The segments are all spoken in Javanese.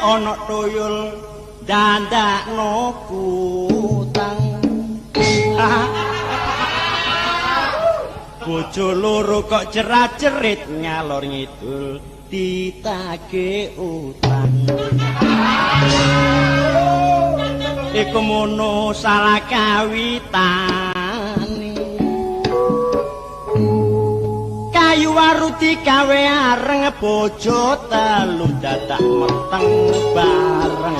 Ana tuyul dandakno kutang. Bojo loro kok jerat-jerit ngalor ngidul ditagih utang. Iku mono salah kawitane. Kayu waru digawe areng bojo telu dadak meteng bareng.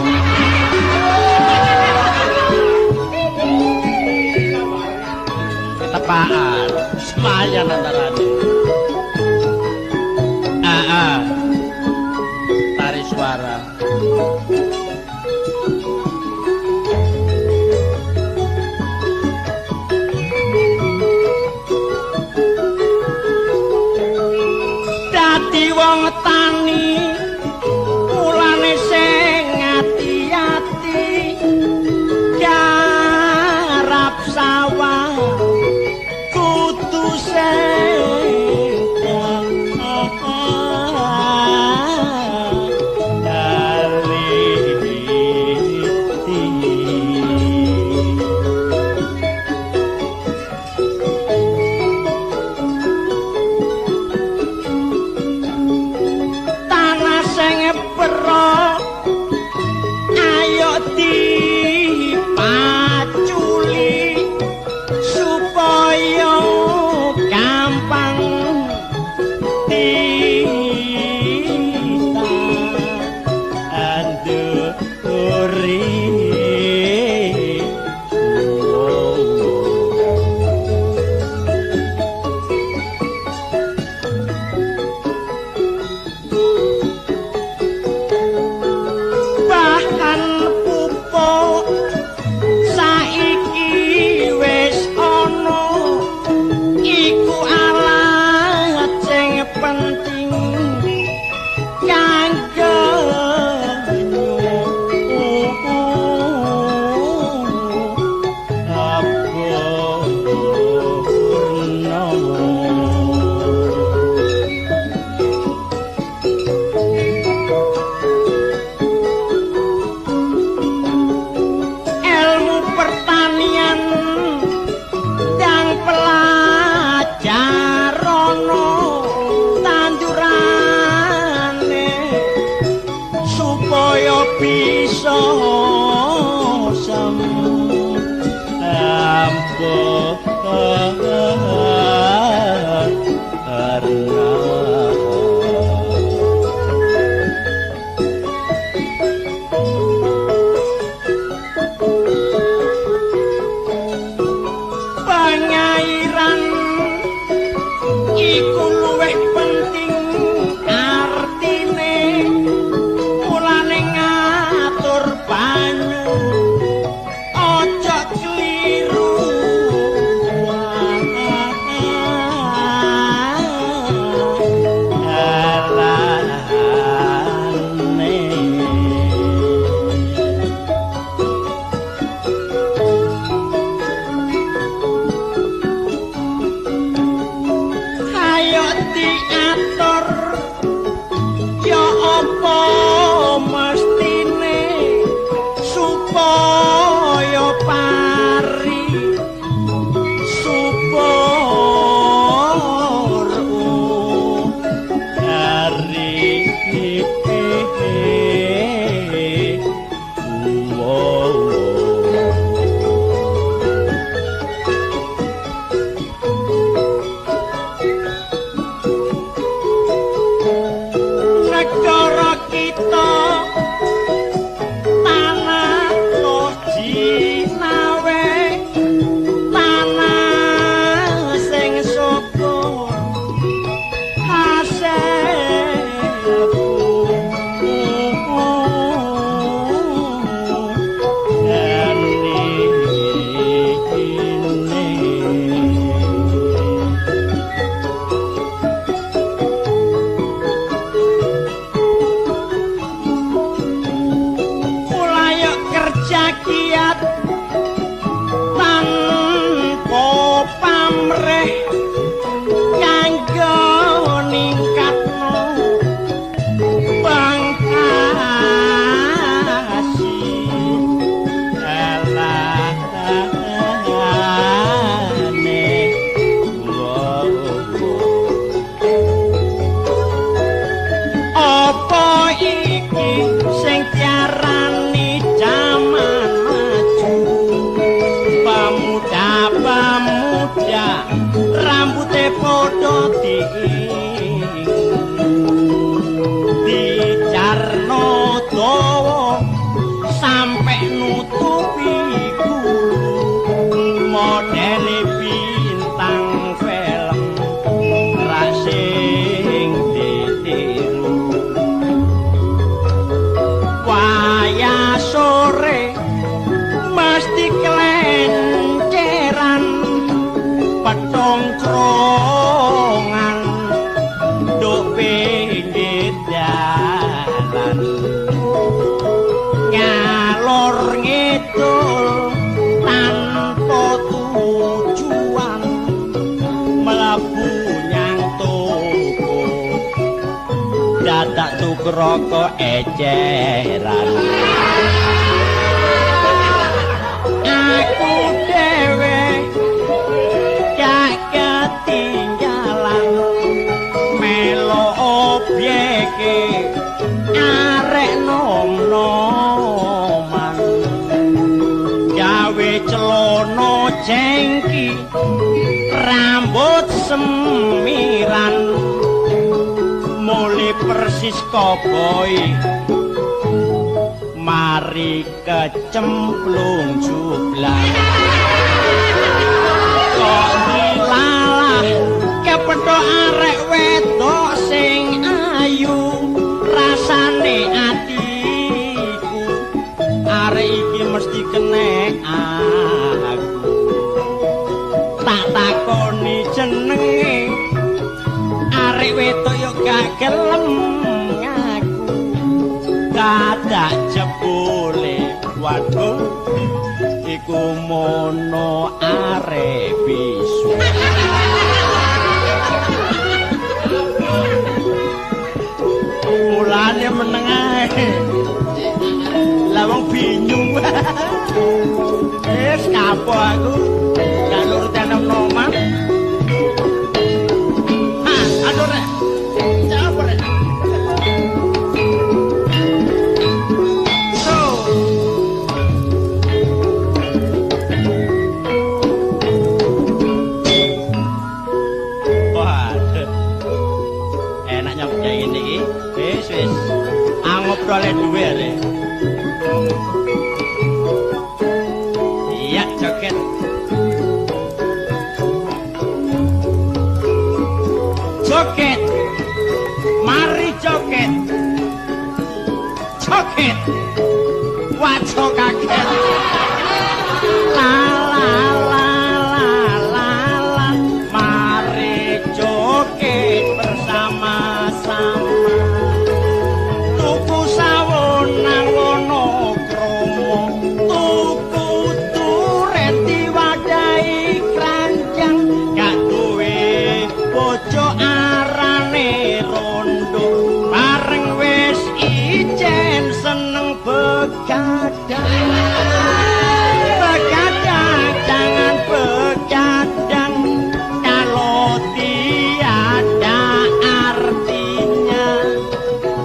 Ketepaan semayan antarane. Tari suara. Dadi wong tani mulane sing ati-ati garap sawah kudu sing Diingu dijarno dawa sampe nutupi gulu modele bintang film ra sing ditiru. Wayah sore mesti kelenceran petong krongan nduk pinggir dalan ngalor ngidul tanpa tujuan mlebu nyang toko dadak tuku rokok eceran. Aku dhewe gak ketinggalan melo obyeke arek nom-noman gawe celono jengki rambut semiran mule persis koboi mari kecemplung jublang. Kok dilalah kepethuk arek wedok sing ayu rasane atiku arek iki mesti kenek aku. Tak takoni jenenge arek wedok yo gak gelem ngaku dadak jebule waduh iku mono arek bisu. Mulane meneng ae. Lah wong bingung. Wis kapok aku. Gak nurut nom-noman. Ha, aduh rek. Siapa rek? So. Waduh. Enak nyampe kayak gini iki. Wis wis. Ngobrol duwe arek. Iya, joget. Joget. Mari joget. Joget. Wajo kaget. La la la la la la. Mari joget bersama-sama. Tuku sawon nang Wonokromo, tuku turen diwadahi kranjang, gak duwe bojo arane rondo, bareng wis ijen seneng begadang. Begadang jangan begadang kalau tiada artinya.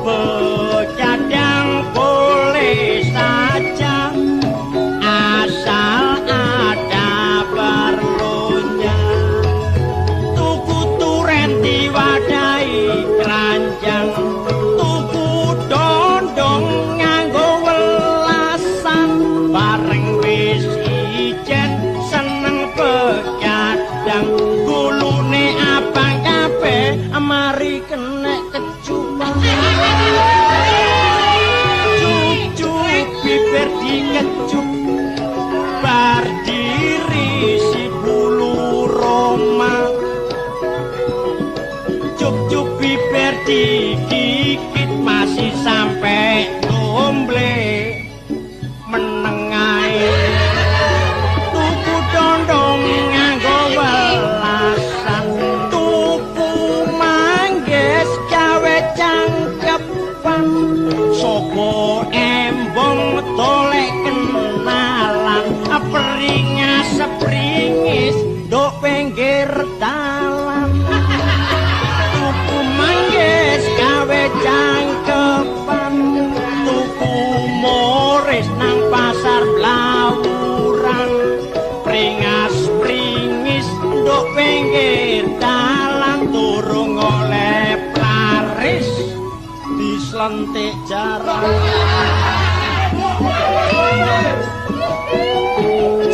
Begadang boleh saja asal ada perlunya. Tuku turen diwadahi keranjang, tuku dondong nganggo welasan, bareng wis ijen seneng begadang, gulune abang kabeh mari kenek kecupan. Cucup bibir dikecup bar dirisi bulu roma, cup-cup bibir digigit masih sampai tomble meneng ae. Tuku dondong nganggo welasan, tuku manggis gawe cangkepan, sopo embong tolek kenalan, peringas pringis nduk pinggir dalan. Tuku manggis gawe Oleh laris dislentik jaran.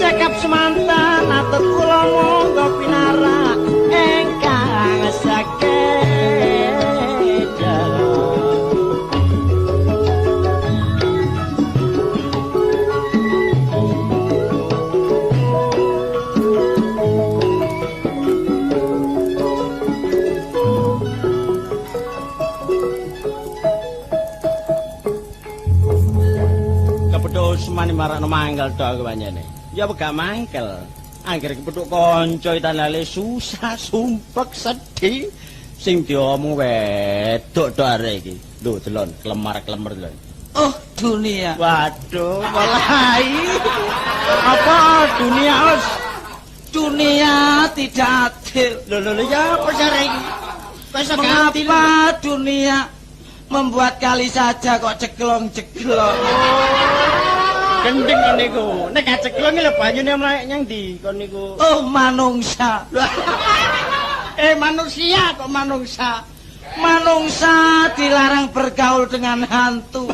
Cekap semantan atur kula monggo pinarak ingkang sakedha. Usmane marakno mangkel tok aku panjene. Ya apa gak mangkel. Angger kepethuk kanca tanale susah sumpek sedih sing diomong wedok tok arek iki. Lho delon klemar-klemer delon. Oh dunia. Waduh, mulai. Apa dunia os? Dunia tidak adil. Lho lho ya apa arek iki? Mengapa dunia membuat kali saja kok ceklong-ceklong? Gendeng kon niku. Nek gak ceklong lho banyune mlayak nyang ndi kon niku? Oh manungsa. Manusia kok manungsa. Manungsa dilarang bergaul dengan hantu.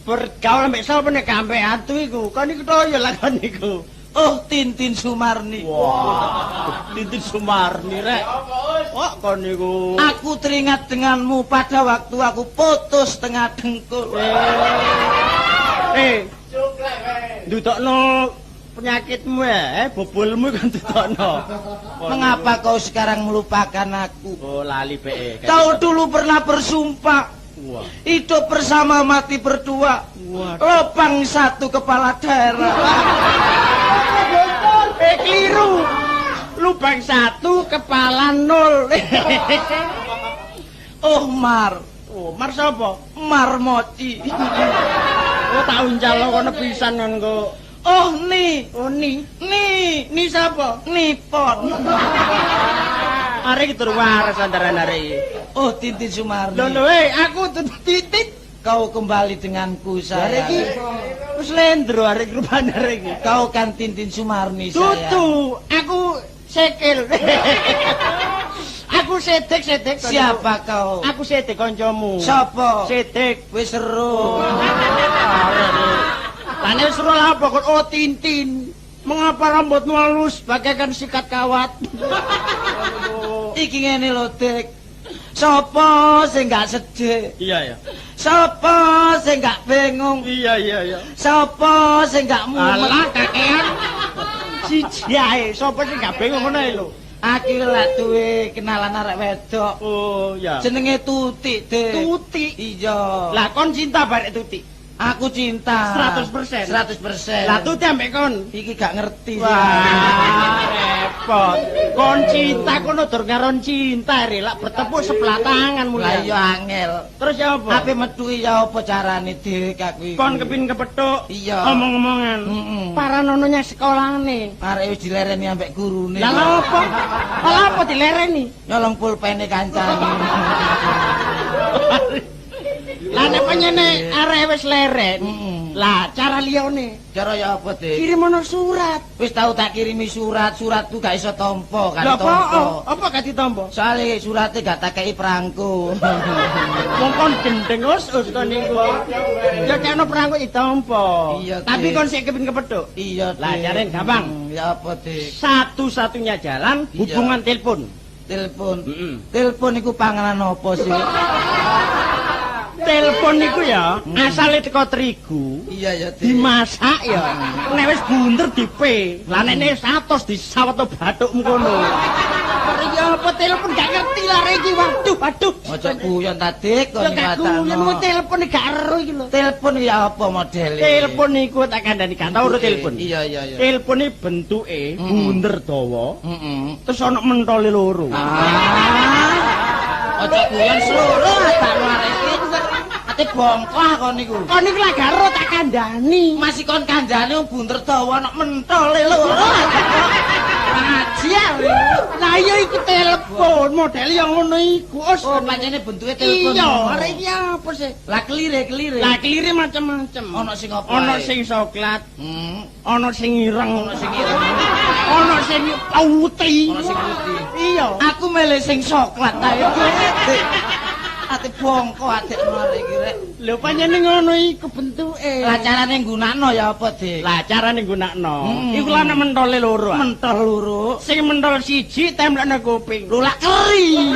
Bergaul ambek sapa nek gak ambek hantu iku? Kon niku toyo lah kon niku. Oh Tintin Sumarni. Wah, Tintin Sumarni rek. Kok kon niku? Aku teringat denganmu pada waktu aku putus tengah dengkul. Ndutokno penyakitmu ya, bobolmu kan ndutokno. Mengapa kau sekarang melupakan aku? Oh lali pe. Kau dulu pernah bersumpah. Wah. Hidup bersama mati berdua. Lobang satu kepala daerah. Keliru. Lubang satu kepala nol. Oh Mar. Oh Mar sapa? Marmoci. Oh tak uncal kono pisan kon kok. Oh ni. Oh ni. Ni. Ni sapa? Nipon. Arek iki durung waras antaran arek iki. Oh Tintin Sumarni. Lho lho aku Tintin. Kau kembali denganku sayang. Arek iki wis lendro arek rupane arek iki. Kau kan Tintin Sumarni sayang. Dudu, aku sikil. Aku sedek-sedek. Siapa kau? Aku sedek kancamu. Sapa? Sedek. Wis seru. Lah wis seru lha apa kok oh Tintin. Mengapa rambutmu halus bagaikan sikat kawat? Iki ngene lho, Dik. Sapa sing gak sedih? Iya ya. Sapa sing gak bingung? Iya iya iya. Sapa sing gak mumet? Alah kakean. Siji ae, sapa sing gak bingung ngono ae lho. Aku lak duwe kenalan arek wedok. Oh iya. Jenenge Tuti, Dik. Tuti. Iya. Lah kon cinta barek Tuti? Aku cinta. 100%. 100%. Lah Tuti ambek kon? Iki gak ngerti. Wah, repot. Kon cinta kono dur ngaron cinta re, lak bertepuk sebelah tangan mulai. Lah iya angel. Terus ya apa? Ape metuki ya apa carane Dik aku iki? Kon kepin kepethuk. Iya. Omong-omongan. Paranono nyang sekolahane. Arek wis dilereni ambek gurune. Lah lha apa? Lah apa dilereni? Nyolong pulpene kancane. Lah nek penyene arek wis leren. Lah cara liyane. Cara ya apa, Dik? Kirimono surat. Wis tau tak kirimi surat, suratku gak iso tampa, kan tampa. Lha apa gak ditampa? Soale surate gak tak kei perangko. Wong kon gendeng us kon niku. Ya kekno perangko ditampa. Tapi kon sik kepin kepethuk. Iya. Lah carane gampang. Ya apa, Dik? Satu-satunya jalan hubungan telepon. Telepon. Telepon iku panganan apa sih? Telepon niku ya asale teko terigu. Iya ya, dimasak ya. Nek wis bunder dipe. Lah nek wis atos disawet bathukmu kono. Iki apa telepon gak ngerti lah arek iki. Waduh, waduh. Ojo guyon ta, Dik, kon iki. Guyon telepon gak ero iki lho. Telepon ya apa modele? Telepon niku tak kandhani gak tau ro telepon. Iya iya iya. Telepon iki bentuke bunder dawa. Terus ana mentole loro. Ojo guyon seluruh tak arek iki. Ate bongkah kon niku. Kon niku lak gak ero tak kandhani. Masih kon kandhani wong bunder dawa ana mentole loro. Ajar. Lah iya iku telepon. Telepon model yang ngono iku. Oh, pancene bentuke telepon. Iya, arek iki apa sih? Lah kelire-kelire. Lah kelire macem-macem. Ono sing apa? Ono sing soklat. Ono sing ireng, ono sing ireng. Ono sing putih. Ono sing putih. Iya. Aku milih sing soklat ae. Ate bongko ate arek iki rek. Lho pancene ngono iku bentuke. Lah carane nggunakno ya apa, Dik? Lah carane nggunakno iku lan mentole loro. Mentol loro. Sing mentol siji templekno kuping. Lho lak keri.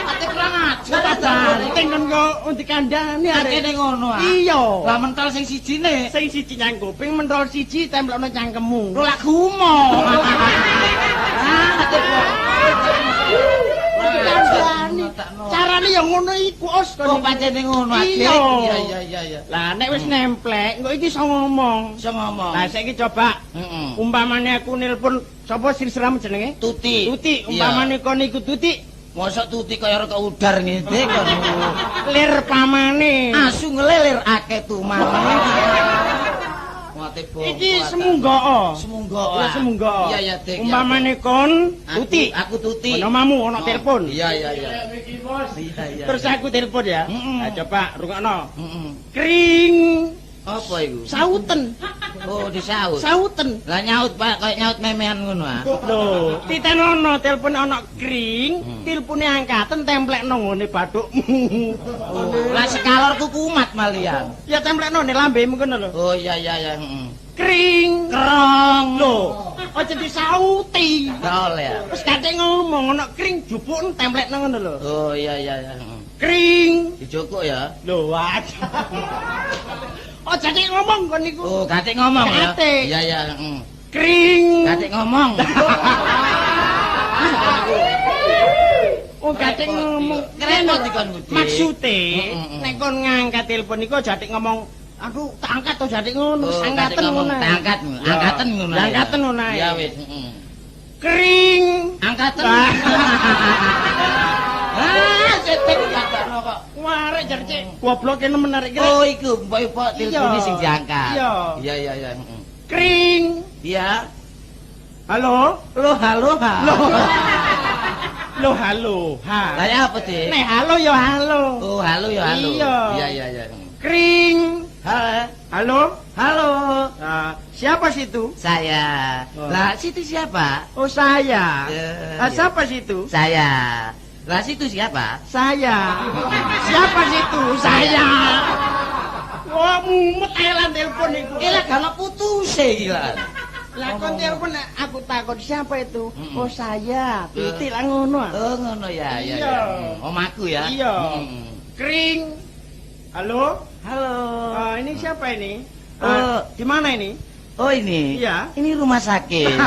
Ate kurang ajar banting kon kok dikandani arek. Kene ngono ah. Iya. Lah mentol sing sijine, sing siji nyang kuping, mentol siji templekno cangkemmu. Lho lak gumo. Ah, ate kandhani. Carane ya ngono iku, Os. Oh, pancene ngono, Dik. Iya iya iya. Lah nek wis nemplek, engko iki iso ngomong. Iso ngomong. Lah saiki coba. Heeh. Umpamane aku nelpon sapa silsilamu jenenge? Tuti. Tuti, umpamane kon iku Tuti. Mosok Tuti kaya rek udar ngene, Dik. Lir pamane. Asu ngelilir akeh tumane. Iki semunggoa. Semunggoa. Semunggoa. Iya iya, Dik. Umpamane kon Tuti, aku Tuti. Omamu ono telepon. Iya iya iya. Iya iya. Terus aku telepon ya. Nah, coba rungokno. Kring. Apa iku? Sauten. Oh, disaut. Sauten. Lah nyaut, Pak, kaya nyaut memean ngono ah. Lho, titenono telepon ana kring, tilpune angkaten templekno nggone bathukmu. Oh, lah sekalorku kumat malian. Ya templekno ne lambemu ngono lho. Oh iya iya iya, Kring, krong. Lho, aja disauti. Gak oleh ya. Wis kathek ngomong ana kring jupuk templekno ngono lho. Oh iya iya iya. Kring. Dijukuk ya. Lho, aja. Oh, jadi ngomong kon niku. Oh, gatik ngomong ya. Iya iya, Kring. Gatik ngomong. Oh, gatik ngomong. Krepot dikon kuwi. Maksude nek kon ngangkat telepon iku aja gatik ngomong, aku tak angkat to gatik ngono, angkaten ngono. Tak angkat, angkaten ngono. Angkaten ngono ae. Ya wis, Kring. Angkaten. Ah, cetek gakno kok. Warek jar cek gobloke nemen arek iki. Oh, iku mbok tilpune sing diangkat. Iya. Iya iya iya. Kring. Iya. Halo? Lo halo ha. Lo halo ha. Lah ya apa, Dik? Nek halo ya halo. Oh, halo ya halo. Iya. Iya iya iya. Kring. Halo. Halo. Nah, siapa situ? Saya. Oh. Lah situ siapa? Oh, saya. Siapa situ? Saya. Lah situ siapa? Saya. Siapa situ? Saya. Wah, mumet ae lan telepon iku. Lah gak ono putuse iki lan. Lah kon telepon aku takon siapa itu? Oh, saya. Tuti lah ngono. Oh, ngono ya. Iya ya. Omaku ya. Iya. Kring. Halo? Halo. Ini siapa ini? Di mana ini? Oh, ini. Iya. Ini rumah sakit.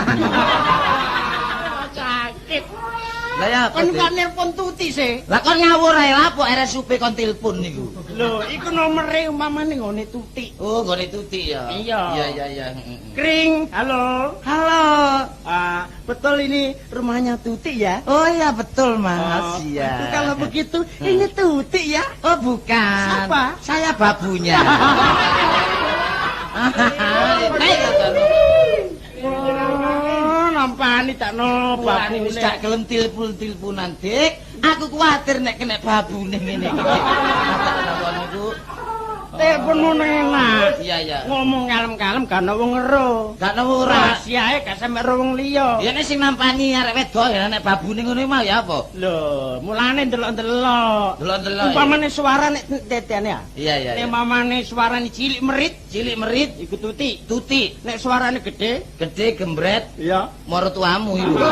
Sakit. Lah ya kon kok nelpon Tuti sih? Lah kon ngawur ae lapo RSUP kon telepon niku. Lho, iku nomere umpamane nggone Tuti. Oh, nggone Tuti ya. Iya. Iya iya iya. Kring, halo. Halo. Betul ini rumahnya Tuti ya? Oh iya betul, Mas. Iya. Kalau begitu ini Tuti ya? Oh, bukan. Siapa? Saya babunya. Nampani tak no babune wis gak gelem tilpun-tilpunan, Dik. Aku kuwatir nek kena babune ngene iki. Tak niku. Telepon ngono enak. Iya iya. Ngomong kalem-kalem gak ono wong ero. Gak ono ora. Rahasiae gak sampe ero wong liya. Ya nek sing nampani arek wedok ya nek babune ngono mau ya apa? Lho, mulane ndelok-ndelok. Ndelok-ndelok. Umpamane suara nek tetene ya. Iya iya. Nek umpamane suarane cilik merit, cilik merit iku Tuti. Tuti. Nek suarane gede, gede gembret, iya, maratuamu iku.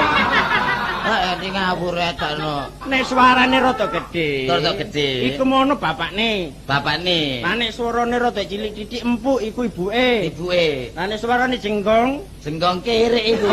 Heeh, iki ngawur etakno. Nek suarane rada gedhe. Rada gedhe. Iku mono bapakne. Bapakne. Lah nek suarane rada cilik titik empuk iku ibuke. Ibuke. Lah nek suarane jenggong, jenggong kirik iku.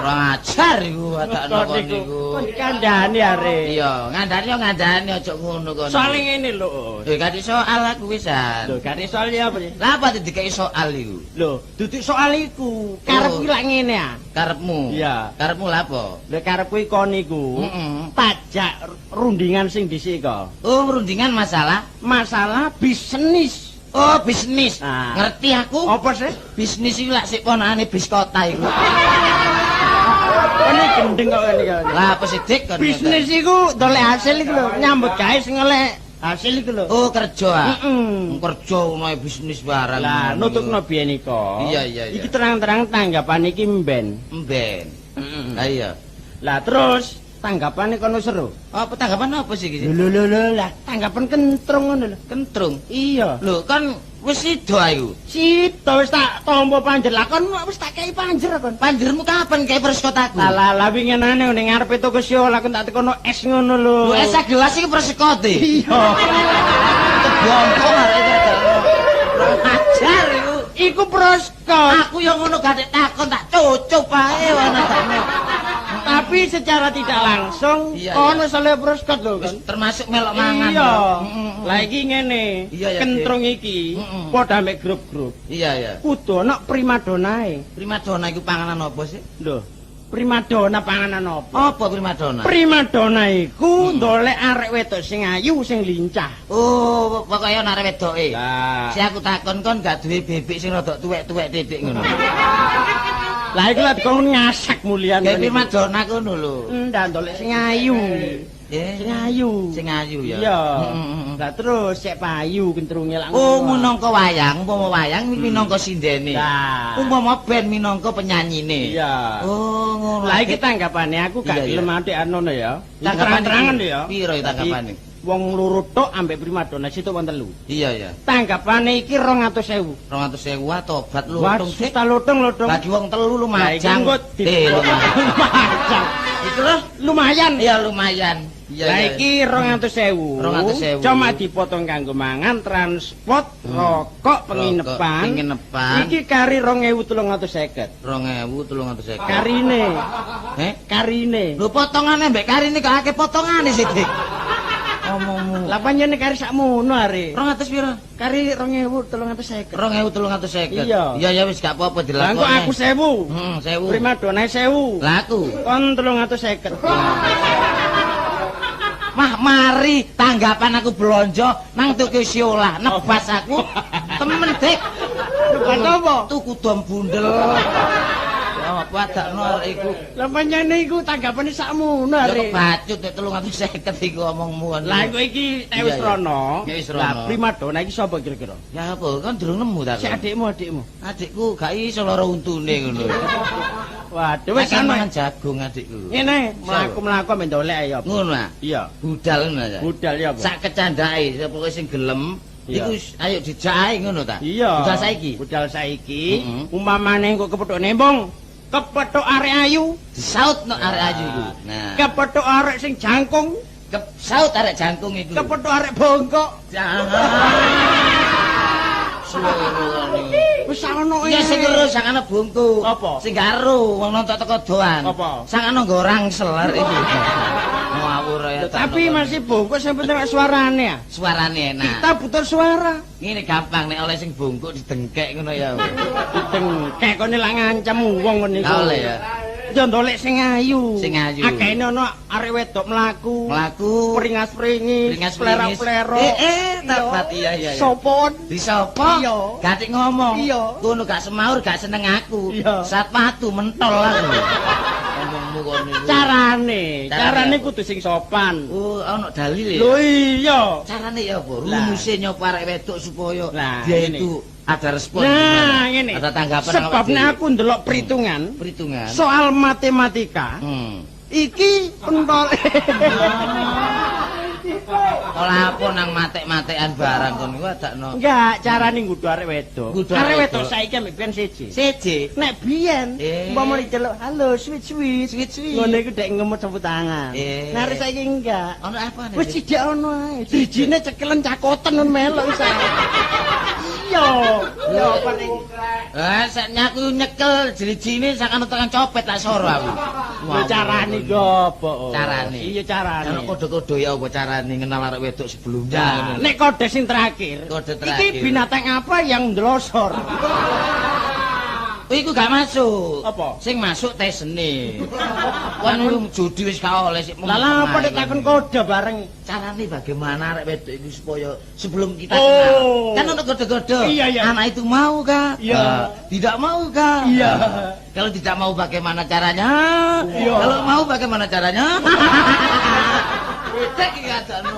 Kurang ajar iku watakno kon niku. Kon dikandhani arek. Iya, ngandhani yo ngandhani aja ngono kon. Soale ngene lho. Lho, gak soal aku wisan. Lho, gak soal ya apa sih? Lah apa dikeki soal iku? Lho, duduk soal iku. Karepku lak ngene ah. Karepmu? Iya. Karepmu lha apa? Lha karepku kon niku tajak rundingan sing dhisik kok. Oh, rundingan masalah? Masalah bisnis. Oh, bisnis. Nah. Ngerti aku. Apa sih? Bisnis iku lak sik ponakane biskota iku. Kon gendeng kok ngene iki. Lah apa sih Dik kon? Bisnis iku dolek hasil iku lho, nyambut gawe sing oleh hasil iku lho. Oh, kerja ah. Heeh. Kerja ngono bisnis barang. Lah nutukno biyen iko. Iya iya iya. Iki terang-terang tanggapan iki mben. Mben. Heeh. Lah iya. Lah terus tanggapane kono seru. Apa tanggapan apa sih iki? Lho lho lho lah, tanggapan kentrung ngono lho. Kentrung. Iya. Lho kan wis sida iku. Sida wis tak tampa panjer. Lah kon wis tak kei panjer kon. Panjermu kapan kei persekot aku? Lah lah winginane ning ngarepe toko Siola kon tak tekono es ngono lho. Lho es sak gelas iki persekote. Iya. Kebongkong arek iki. Ajar iku. Iku persekot. Aku yo ngono gak takon tak cucup ae ana. Tapi secara tidak langsung kono sale persekot lho kan. Termasuk melok mangan. Iya. Lah iki ngene. Kentrung iki padha ambek grup-grup. Iya iya. Kudu ana primadonae. Primadona iku panganan apa sih? Lho, primadona panganan apa? Apa primadona? Primadona iku ndolek arek wedok sing ayu sing lincah. Oh, pokoke ana arek wedoke. Lah, si aku takon kon gak duwe bebek sing rada tuwek-tuwek titik ngono. Lah iku lak dikon ngasak mulian. Kayak primadona ngono lho. Ndak ndolek sing ayu. Sing ayu. Sing ayu ya. Iya. Lah terus sek payu kentrunge lak. Oh, minangka wayang, umpama wayang minangka sindene. Lah. Umpama band minangka penyanyine. Iya. Oh, ngono. Lah iki tanggapane aku gak gelem atik anono ya. Tanggapan terang-terangan ya. Piro ya tanggapane? Wong loro tok ambek primadona situk wong telu. Iya iya. Tanggapane iki 200.000. 200.000 tobat lutung sik. Ta lutung-lutung. Bagi wong telu lumajang. Lumajang. Itu loh lumayan. Iya lumayan. Iya. Lah iki 200.000. 200.000. Cuma dipotong kanggo mangan, transport, rokok, penginapan. Penginapan. Iki kari 2.350. 2.350. Karine. Heh, karine. Lho potongane mbek karine kok akeh potongane sih, Dik. Omongmu. Lah panjenengan kari sakmono are. 200 piro? Kari 2.350. 2.350. Iya. Iya ya wis gak apa-apa dilakoni. Lah kok aku 1.000. Heeh, 1.000. Primadona 1.000. Lah aku kon 350. Mah mari tanggapan aku blonjo nang tuku siolah nebas aku. Temen Dik. Nebas apa? Tuku dom bundel. Apa adakno arek iku. Lah panjenengan iku tanggapane sakmono arek. Ya kebacut nek 350 iku omongmu. Lah kok iki nek wis rono. Lah primadona iki sapa kira-kira? Ya apa kon durung nemu ta? Sik adikmu, adikmu. Adikku gak iso lara untune ngono. Waduh wis mangan jagung adikku. Ngene, mlaku-mlaku ambek ndolek ayo. Ngono ah. Iya. Budal ngono ya. Budal ya apa? Sak kecandake pokoke sing gelem iku ayo dijak ae ngono ta. Iya. Budal saiki. Budal saiki umpamane engko kepethuk nembung. Kepethuk arek ayu, disaut no arek ayu iku. Nah, kepethuk arek sing jangkung, kesaut arek jangkung iku. Kepethuk arek bongkok. Suwe Wis ono e. Ya sing ero sang ana bongkok. Apa? Sing gak ero wong nonton teko doan. Apa? Sang ana nggo rangsel arek iki. Ngawur ya. Tapi masih bongkok sing penting suarane ya. Suarane enak. Kita butuh suara. Ngene gampang nek oleh sing bongkok didengkek ngono ya. Didengkek kene lak ngancam wong ngene iku. Oleh ya. Ya ndolek sing ayu. Sing ayu. Akehne ana arek wedok mlaku. Mlaku. Pringas-pringis, plerok-plerok. Tabat iya iya. Sopon. Disopo? Iya. Gatik ngomong. Iya. Ngono gak semaur gak seneng aku. Iya. Sat watu mentol aku. Ngomongmu kono iku. Carane, carane kudu sing sopan. Oh, ana dalile. Lho iya. Carane ya apa? Rumuse nyopo arek wedok supaya dia itu ada respon. Nah, ngene. Ada tanggapan. Sebabnya aku ndelok perhitungan. Perhitungan. Soal matematika. Iki pentol. Ora apa nang matek-matekan barang kon iku adakno. Enggak, carane nggodho arek wedok. Arek wedok saiki ambek biyen siji. Siji. Nek biyen umpama diceluk, "Halo, sweet sweet." Sweet sweet. Ngono iku dek ngemut sapu tangan. Nek arek saiki enggak. Ono apa nek? Wis cidek ono ae. Drijine cekelen cakoten ngono melok wis. Iya. Ya apa ning? Eh, sak nyaku nyekel drijine sak ana tekan copet tak soro aku. Lho carane gopo? Carane. Iya carane. Ana kode-kode ya apa carane ngenal arek wedok sebelumnya. Nek kode sing terakhir. Kode terakhir. Iki binatang apa yang ndlosor? Iku gak masuk. Apa? Sing masuk tesene. Wah judi wis gak oleh sik. Lah lha apa nek takon kode bareng? Carane bagaimana arek wedok iku supaya sebelum kita kenal. Kan ono kode-kode. Anak itu mau kah? Iya. Tidak mau kah? Iya. Kalau tidak mau bagaimana caranya? Iya. Kalau mau bagaimana caranya? Wedok iki adakno.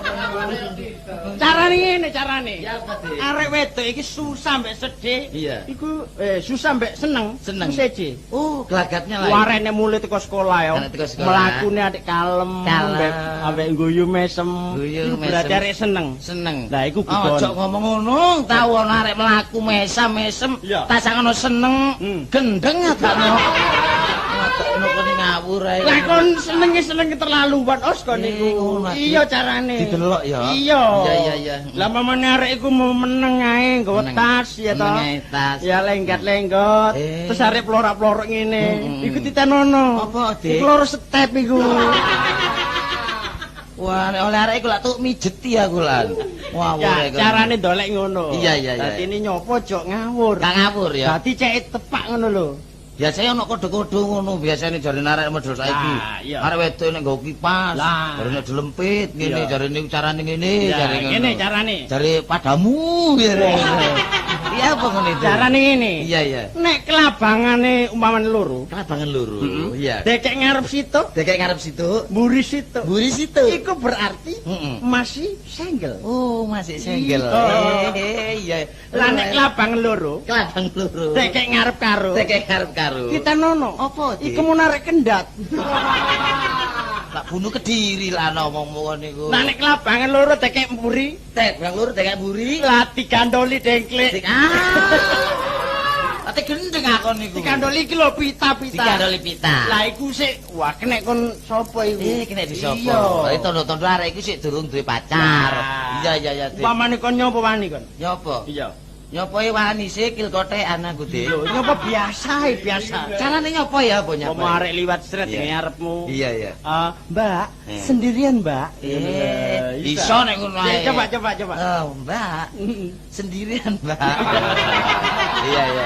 Carane ngene carane. Ya apa, Dik? Arek wedok iki susah mbek sedih. Iya. Iku susah mbek seneng. Seneng. Seje. Oh, gelagatnya lain. Warene mulih teko sekolah ya. Mlakune adik kalem, ambek guyu mesem. Guyu mesem. Berarti arek seneng. Seneng. Lah iku gudon. Ojo ngomong ngono, tau ana arek mlaku mesam-mesem, Iya. tak sakno seneng, gendeng adakno. Adakno kene ngawur ae. Lah kon senenge seneng keterlaluan os kon niku. Iya carane. Didelok ya. Iya. Iya iya iya. Lah mamane arek iku mau meneng ae nggawa tas ya to. Meneng ae tas. Ya lenggat-lenggot. Terus arek plorak-plorok ngene. Iku titenono. Apa, Dik? Iku loro step iku. Wah, nek oleh arek iku lak tuk mijeti aku lan. Wah, Ya, carane ndolek ngono. Iya iya iya. Dadi ini nyopo aja ngawur. Gak ngawur ya. Dadi cek tepak ngono lho. Biasanya ono kode-kode ngono, biasane jarene arek model saiki. Arek wedok nek nggo kipas, jarene dilempit ngene, jarene carane ngene, jare ngono. Ngene carane. Jare padamu jare. Iya apa ngono itu? Carane ngene. Iya iya. Nek kelabangane umpamane loro, kelabangan loro. Iya. Dekek ngarep situ, dekek ngarep situ, mburi situ. Mburi situ. Iku berarti masih single. Oh, masih single. Iya. Lah nek kelabang loro, kelabang loro. Dekek ngarep karo. Dekek ngarep karo. Kita nono. Apa? Iku mau narik kendat. Tak bunuh Kediri lah ngomong niku. Lah nek kelabangan loro dekek mburi, bang loro dekek mburi, lah digandoli dengklik. Ah. Ate gendeng aku niku. Digandoli iki lho pita-pita. Digandoli pita. Lah iku sik wah kenek kon sapa iku? Kenek di sapa? Lah tondo-tondo arek iku sik durung duwe pacar. Iya iya iya. Upamane kon nyopo wani kon? Nyopo? Iya. Nyopoe wani sikil kothekan aku, Dik. Lho, nyopo biasa ae, biasa. Carane nyopo ya apa nyopo? Omo arek liwat sret ngarepmu. Iya, iya. Mbak, sendirian, Mbak. Iso nek ngono ae. Coba, coba, coba. Oh, Mbak. Sendirian, Mbak. Iya, iya, iya.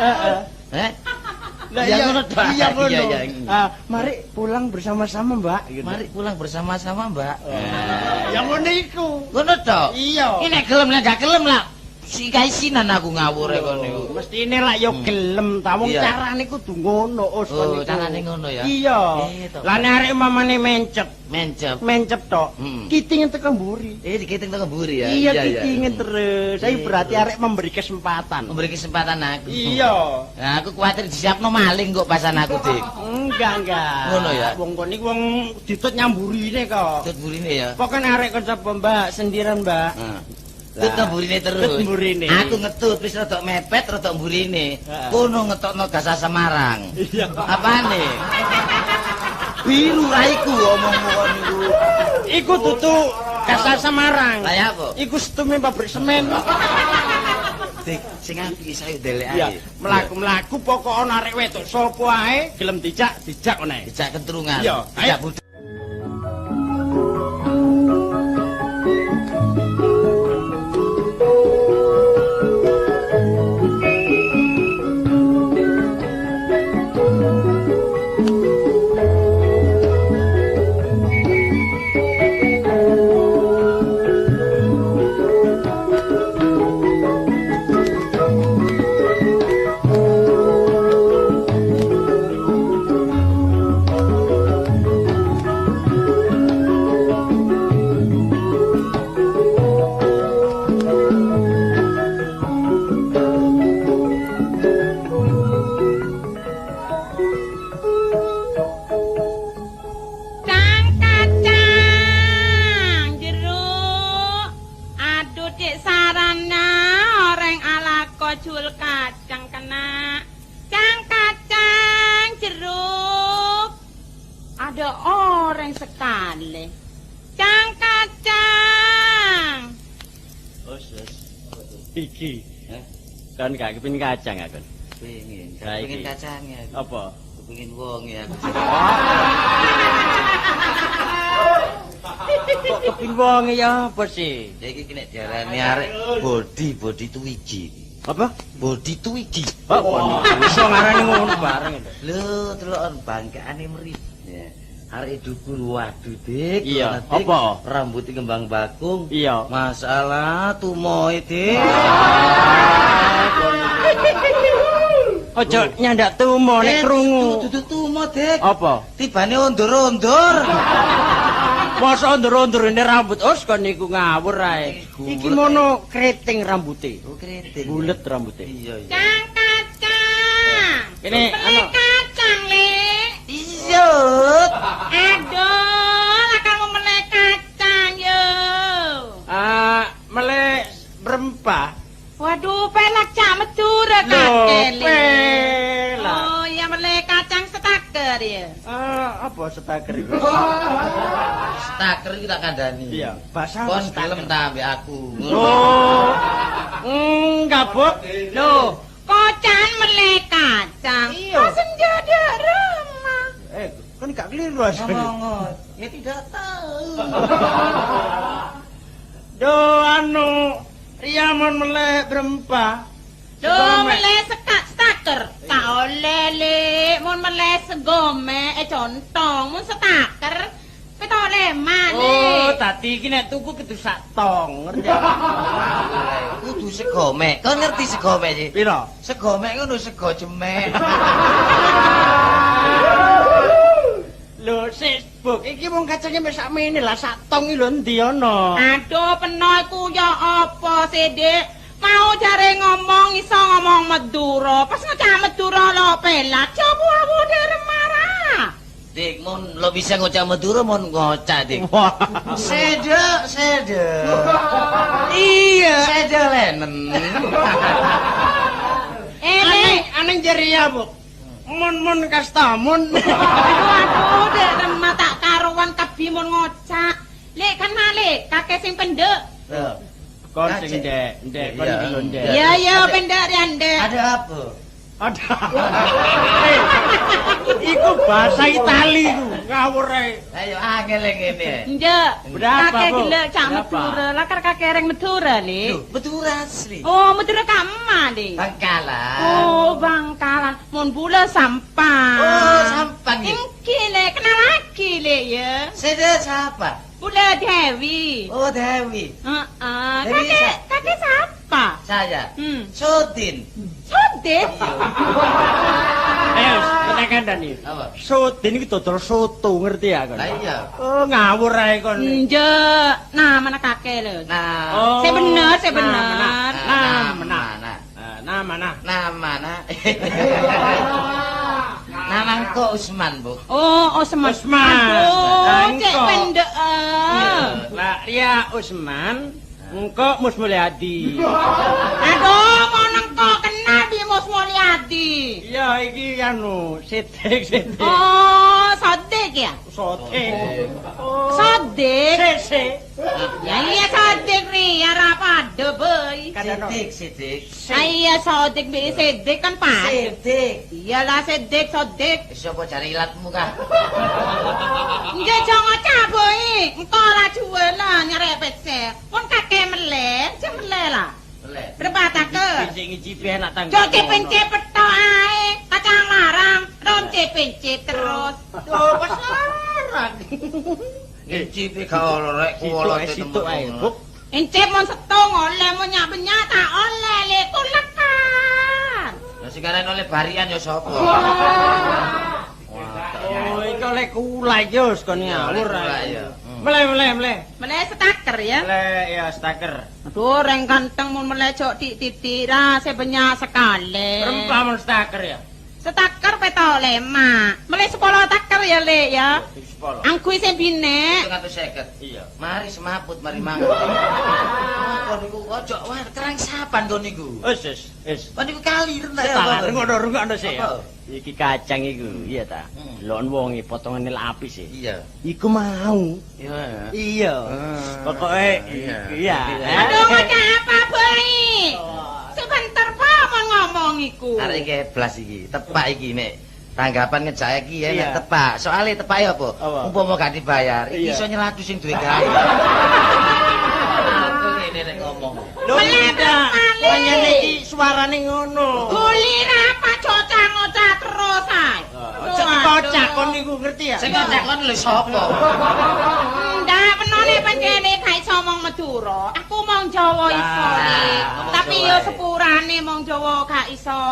Heeh. Eh? Lah iya ngono ta. Iya ngono. Iya, iya. Mari pulang bersama-sama, Mbak. Mari pulang bersama-sama, Mbak. Ya ngono iku. Ngono to? Iya. Iki nek gelem nek gak gelem lah. Sikaisinan aku ngawur e kon niku. Mestine lak yo gelem ta wong carane kudu ngono os kon niku. Oh, carane ngono ya. Iya. Lah nek arek mamane mencep, mencep. Mencep tok. Kitinge teko mburi. Dikiting teko mburi ya. Iya, kitinge terus. Saiki berarti arek memberi kesempatan. Memberi kesempatan aku. Iya. Nah, aku kuwatir disiapno maling kok pasan aku, Dik. Enggak, enggak. Ngono ya. Wong kon niku wong ditut nyamburine kok. Ditut mburine ya. Pokoke arek kon sapa, Mbak? Sendirian, Mbak. Tut mburine terus. Tut mburine. Aku ngetut wis rada mepet rada mburine. Kono ngetokno Gasa Semarang. Iya. Apane? Biru raiku omongmu kon niku. Iku dudu Gasa Semarang. Lah ya apa? Iku setume pabrik semen. Dik, sing apik saya ndelek ae. Iya, mlaku-mlaku pokok ana arek wedok sapa ae gelem dijak, dijak ngono ae. Dijak kentrungan. Iya, dijak budal. Iki. Kan gak kepengin kacang aku. Pengin. Kepengin kacangnya aku. Apa? Kepengin wong ya aku. Kok kepengin wong ya apa sih? Ya iki nek diarani arek body tuwiji. Apa? Body Twigi. Oh, iso ngarani ngono bareng lho. Lho, deloken bangkane meri. Arek dukur waduh, Dik. Iya, apa? Rambut kembang bakung. Iya. Masalah tumoe, Dik. Ojo nyandak tumo nek krungu. Dudu tumo, Dik. Apa? Tibane undur-undur. Masa undur-undurne rambut os kon niku ngawur ae. Iki mono keriting rambute. Oh, keriting. Bulet rambute. Iya, iya. Kang kacang. Kene ana kacang, Lek. Iya. Aduh, lah kamu melek kacang yo. Ah, melek rempah. Waduh, pelak cak Madura kakek. Pelak. Oh, iya melek kacang setaker ya. Ah, apa setaker iku? Setaker iki tak kandhani. Iya, bahasa kon gelem ta ambek aku. Oh. Enggak, Bok. Loh, kocan melek kacang. Iya. Kok senjata remah. Kan gak keliru asli. Ngomong, ya tidak tahu. Do anu, Ria mon melek berempah. Do melek setaker. Tak oleh lek, mon melek segome contong, mon setaker. Pitu lema lek. Oh, tadi iki nek tuku kudu sak tong, ngerti? Kudu segome. Kau ngerti segome sih? Piro? Segome ngono sego jemek. Lho, sik, Buk, iki wong kacange wis sakmene lah sak tong iki lho endi ana? Aduh, peno iku ya apa sih, Dik? Mau jare ngomong iso ngomong Madura. Pas ngecak Madura lho pelak, coba aku marah. Dik, mon lo bisa ngocak Madura mon ngocak, Dik. Sede, sede. Iya, sede lenen. Aneh jare ya, Buk. Mun-mun kastamun. Aduh, dek remah tak karuan kebi mun ngocak. Lek kan malih, kakek sing pendek. Kon sing ndek, ndek kon iki lho ndek. Iya, iya pendek ya ndek. Ada apa? Ada. Iku bahasa Itali iku, ngawur ae. Ayo angel ngene. Ndek. Berapa, kakek Bu? gelek cak Berapa? Madura, lah kar kakek reng Madura, Lek. Lho, Madura asli. Oh, Madura kama, Lek. Bangkalan. Oh, Bangkalan. Mun bula Sampang. Oh, Sampang ya. Iki, Lek, kenal lagi, Lek ya. Sede siapa? Bula Dewi. Oh, Dewi. Heeh. Dewi Kakek, kakek siapa? Saya. Sudin. Sudin? Ayo, kita kandhani. Apa? Sudin iki dodol soto, ngerti ya kon? Lah iya. Oh, ngawur ae kon. Njek. Nah, mana kakek lho. Nah. Oh. Saya bener, saya bener. Nah, mana? Nah, mana? Nah, mana? Nama engko Usman, Bu. Oh, Usman. Usman. Aduh, cek Engko. pendek. Lah, ya Usman, engko Mus Mulyadi. Aduh, mau nengko kenal di Mus Mulyadi. Iya, iki anu, sidik-sidik. Oh, Sodik ya? Sodik. Oh. Sodik? Sik. Ya iya Sodik ri, ya ra padha, boy. Sidik, sidik. Iya Sodik bi Sidik kan padha. Sidik. Iyalah Sidik, Sodik. Wis apa jare ilatmu kah? Nggih jangan ngocah, boy. Engko lah jualan nyarek pesek. Pun kakek meleh, cek meleh lah. Meleh. Berapa taker? Sing ngicipi enak tangga. Joki pencet petok ae, kacang larang, ronce pencet terus. Oh, pas larang. Ngicipi gak oleh rek kuwolote Situk ae, Buk. Encep mon setung oleh mon nyak-nyak tak oleh le kulekan. Lah sing aran oleh barian ya sapa? Oh, iki oleh kulak yo kon ngawur ae. Meleh, meleh, meleh. Meleh setaker ya. Meleh ya setaker. Aduh, reng ganteng mun meleh jok titik-titik ra sebanyak sekali. Rempah mun setaker ya. Setaker 75. Meleh 10 taker ya, Lek ya. 10. Angkui sing binek. 750. Iya. Mari semaput, mari mangan. Kon niku ojo wah kerangsapan kon niku. Wis, wis, wis. Kon niku kali rendah ya. Salah, rungokno sik ya. Apa? Iki kacang iku, iya ta? Delokon wonge potongane lapis sih. Iya. Iku mau. Iya. Iya. Pokoke iya. Aduh, ngocah apa, Boy? Sebentar pa mon ngomong iku. Arek iki eblas iki, tepak iki nek tanggapan ngejak iki ya nek Iya. tepak. Soale tepake apa? Apa? Umpama gak dibayar, iki Iya. iso nyelatu sing duwe gawe. Aku ngene. kene nek ngomong. Lho enggak, pancene iki suarane ngono. Guli apa cocah-ngocah terus ae. Aja dikocak kon niku ngerti ya? Sing ngocak kon lho sapa? Ndak penone pancene gak iso omong Madura. Aku mong Jawa iso, Dik. Tapi yo sepurane mong Jawa gak iso.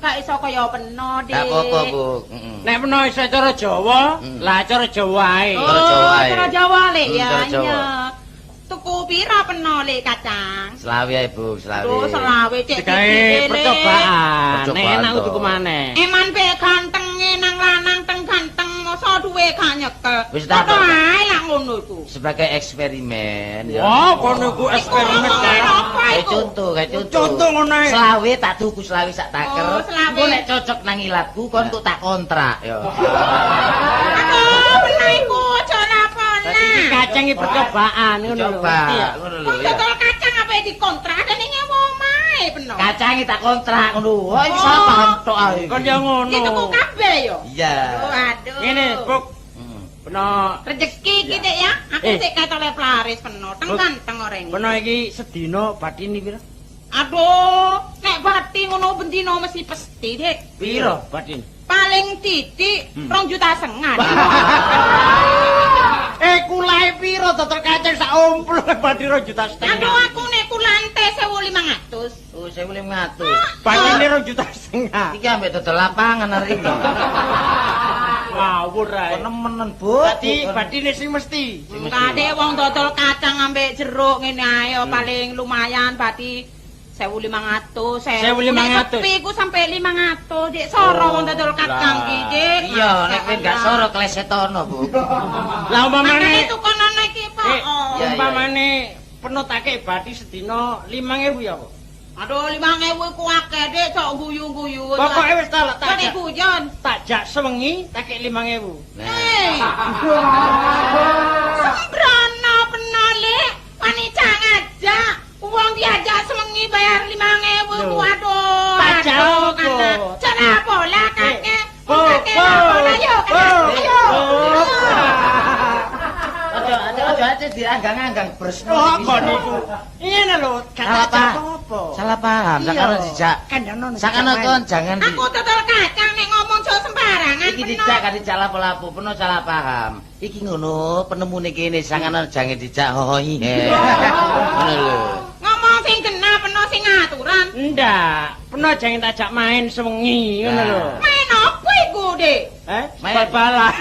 Gak iso kaya peno, Dik. Gak apa-apa, Bu. Nek peno iso cara Jawa, lah cara Jawa ae. Cara Jawa ae. Cara Jawa lek ya. Iya. Tuku pira peno lek kacang? Selawe ae, Bu, selawe. Aduh, selawe cek digawe percobaan. Nek enak tuku maneh. Eman pe gantenge nang lanang teng ganteng mosok duwe gak nyekel. Wis tak ae lah ngono iku. Sebagai eksperimen ya. Wah, kono iku eksperimen kae contoh, kae contoh. Contoh ngono ae. Selawe tak tuku selawe sak taker. Engko nek cocok nang ilatku kon kok tak kontrak ya. Aduh, peno iku aja lapone. Kacang iki percobaan ngono lho. Ngono lho. Dodol kacang apa dikontrak dene nyewa omahe peno. Kacange tak kontrak ngono. Wah, iki salah paham tok ae. Kon yo ngono. Iki tuku kabeh yo. Iya. Aduh. Ngene, Buk. Peno rezeki iki Dik ya. Aku sik katole laris peno. Teng ganteng oreng. Peno iki sedina batine pira? Aduh, nek bati ngono bendina mesti pesti, Dik. Piro batine? Paling titik 2,5 juta. Kulae piro dodol kacang sak omplo bati 2,5 juta. Aduh, aku nek kulante 1.500. Oh, 1.500. Batine 2,5 juta. Iki ambek dodol lapangan arek iki. Ngawur ae. Nemenen, Bu. Dadi batine sing mesti. Kade wong dodol kacang ambek jeruk ngene ae paling lumayan bati 1.500, 1.500. Sepi iku sampe 500, Dik. Soro wong dodol kacang iki, Dik. Iya, nek kowe gak soro klesetono, Bu. Lah umpamane tukonono iki, Pak. Umpamane penotake bati sedina 5.000 ya, Bu. Aduh, 5.000 iku akeh, Dik, cok guyu-guyu. Pokoke wis tak tak guyon. Tak jak sewengi takek 5.000. Nah. Sembrono peno, Lek. Wani ngajak. Wong diajak sewengi bayar 5.000 ku aduh. Tak jauh kok. Cara bola kakek. Kakek bola yo. Ayo. Aja aja dianggang-anggang bresno. Oh, kok niku. Ngene lho, gak apa-apa. Salah paham, sakano dijak. Sakano kon jangan di. Aku dodol kacang nek ngomong aja sembarangan. Iki dijak kan dijak lapo-lapo, peno salah paham. Iki ngono penemune kene sakano jangan dijak hohoi. Ngono lho. Ngomong sing genah peno sing aturan. Ndak, peno jangan tajak main sewengi ngono lho. Main apa iku, Dik? Bal-balan.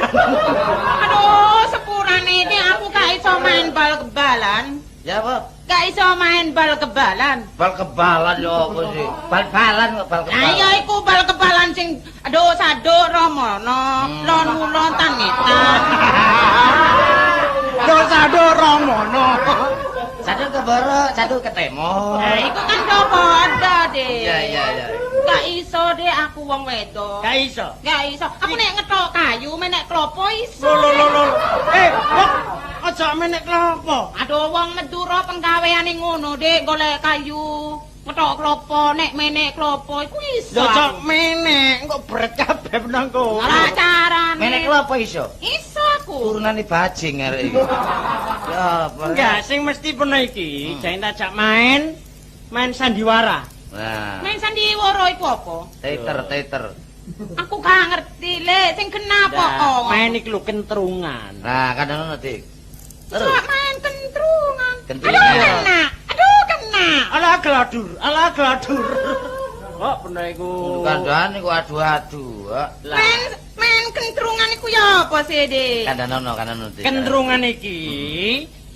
Aduh, sepurane iki aku gak iso main bal kebalan. Ya apa? Gak iso main bal kebalan. Bal kebalan yo apa sih? Bal-balan kok bal kebalan. Lah iya iku bal kebalan sing aduh saduk romono, lon ulon tangetan. Lho saduk romono. Saduk keboro, saduk ketemo. Lah iku kan do padha, Dik. Iya iya iya. Gak iso, Dik, aku wong wedok. Gak iso. Gak iso. Aku nek ngetok kayu, menek klopo iso. Lho lho lho. Kok aja menek klopo. Aduh, wong Madura penggaweane ngono, Dik, golek kayu, ngetok klopo, nek menek klopo iku iso. Lho cok menek, engko bret kabeh menangko. Ora carane. Menek klopo iso? Iso aku. Turunane bajing arek iki. Ya apa? Enggak, sing mesti peno iki, jangan tajak main sandiwara. Nah. Main sandiwara iku apa? Teater. Aku gak ngerti, Lek, sing kena apa kok. Main iki lho kentrungan. Nah, kadang ngono, Dik. Terus main kentrungan. Aduh kena. Aduh kena. Alah gladur, alah gladur. Kok peno iku. Kandhane iku adu-adu. Main kentrungan iku ya apa sih, Dik? Kandhanono, kandhanono, Dik. Kentrungan iki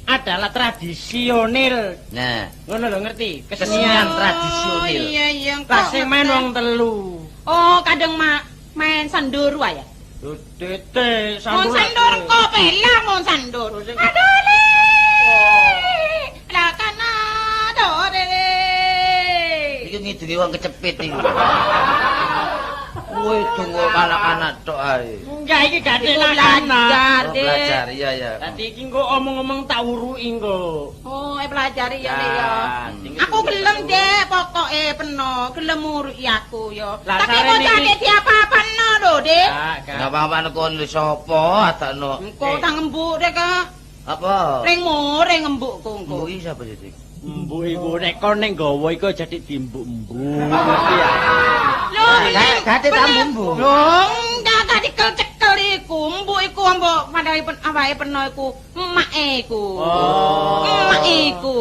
adalah tradisional. Nah, ngono lho ngerti? Kesenian tradisional. Iya, iya. Lah sing main wong telu. Oh, kadang main sandur wae ya. Tete, sandur. Mon sandur kok pelang mon sandur. Aduh le. Lah kana dore. Iki ngidungi wong kecepit iki. Kowe tunggu anak-anak tok ae. Enggak iki gak belajar. Belajar iya ya. Dadi iki engko omong-omong tak wuruki engko. Oh, belajar ya Nek ya. Aku gelem Dek, pokoke peno, gelem nguruki aku ya. Tapi kok jane diapa-apano lho, Dek. Enggak apa-apa kon sapa adakno. Engko tak ngembuk Dek, Kak. Apa? Ring more ngembukku engko. Ngembuki sapa sih, Dik? Mbuk iku nek kon ning gawa iku aja dimbuk-mbuk. Ngerti ya? Lho, gate tak mbuk. Lho, enggak gak dikel-cekel iku. Mbuk iku mbok padahal awake peno iku emake iku. Oh. Emake iku.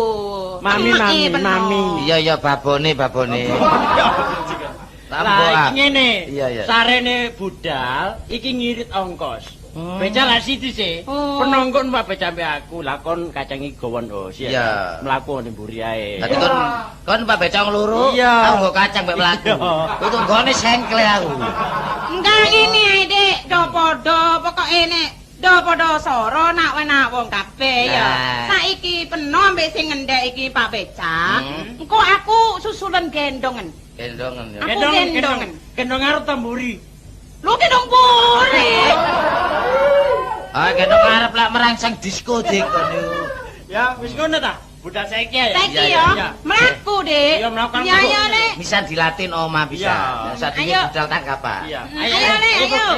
Mami mami mami. Iya iya babone babone. Lah iki ngene. Iya iya. Sarene budal iki ngirit ongkos. Beca lah siji sih. Penongkon numpak beca mbek aku. Lah kon kacangi gowon os ya. Mlaku ning mburi ae. Dadi kon kon numpak beca wong loro, aku nggo kacang mbek mlaku. Kudu nggone sengkle aku. Enggak ngene ae, Dik. Do padha pokoke nek do padha soro nak wenak wong kabeh ya. Saiki peno ambek sing ngendhek iki Pak Becak. Engko aku susulen gendongen. Gendongen ya. Aku gendongen. Gendong arep ta mburi. Lho gendong mburi. Ah gendong arep lak merangsang diskotik kon niku. Ya wis ngono ta? Budal saiki ya. Saiki ya. Mlaku, Dik. Iya mlaku. Ya ya, Dik. Bisa dilatih oma bisa. Sadurunge budal tanggapan. Ayo, Dik, ayo.